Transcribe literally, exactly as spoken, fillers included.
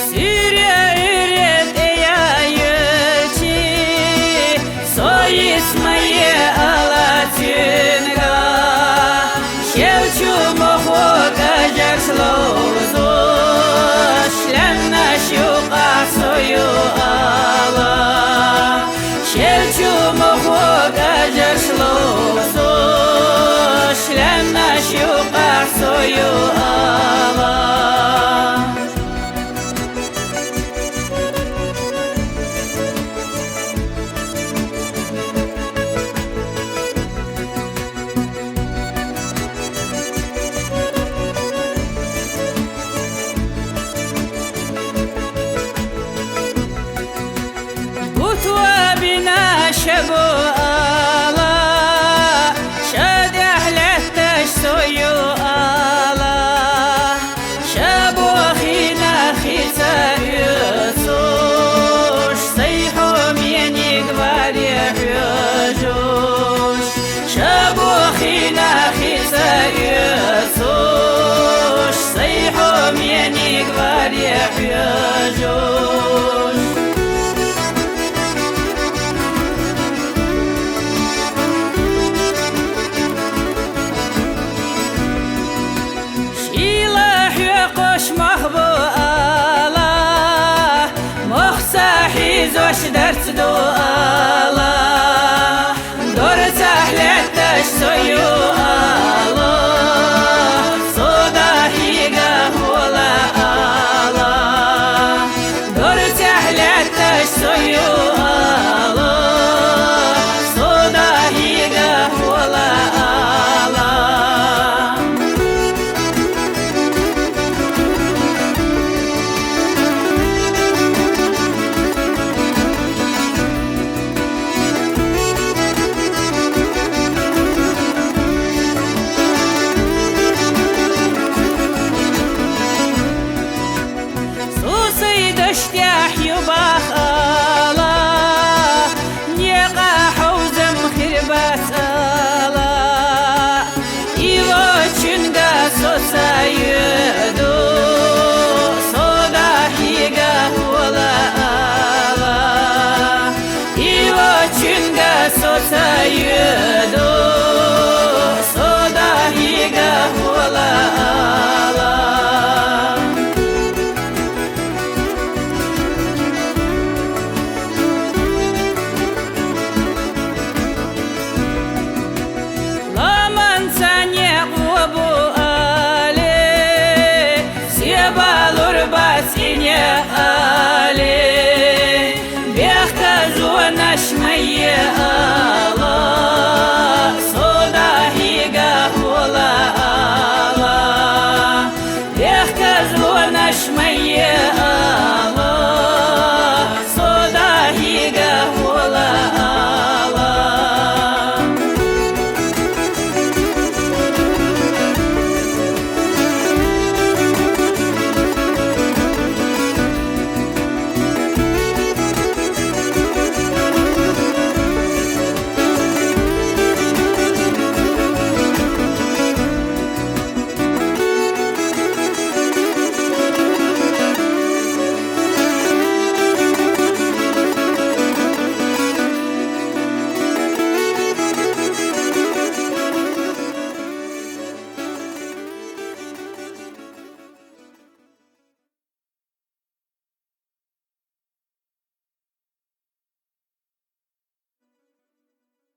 Суьре-уьре тӀеяйчи, со йисмае ала цуьнгахь, шел чу мохо кӀажарш ловзош, лаьмнаш юкъахь со ю ала. Шел чу мохо кӀажарш ловзош, лаьмнаш юкъахь со ю ала. Бутт ва бина ша бу ала, ша тӀехь лаьтташ со ю ала. Ша бохийна хи ца оьцуш, сай хьомениг варе хьоьжуш. Ша бохийна хи ца оьцуш, сай хьомениг варе хьоьжуш. Шийла хьоькхуш мах бу ала, мох ца хьийзош дарц ду ала. Дорцахь лаьтташ со ю ала, со дӀахьийга хьола ала. Дорцахь лаьтташ со ю ала, со дӀахьийга хьола ала. Со сай дашта тӀехь ю бала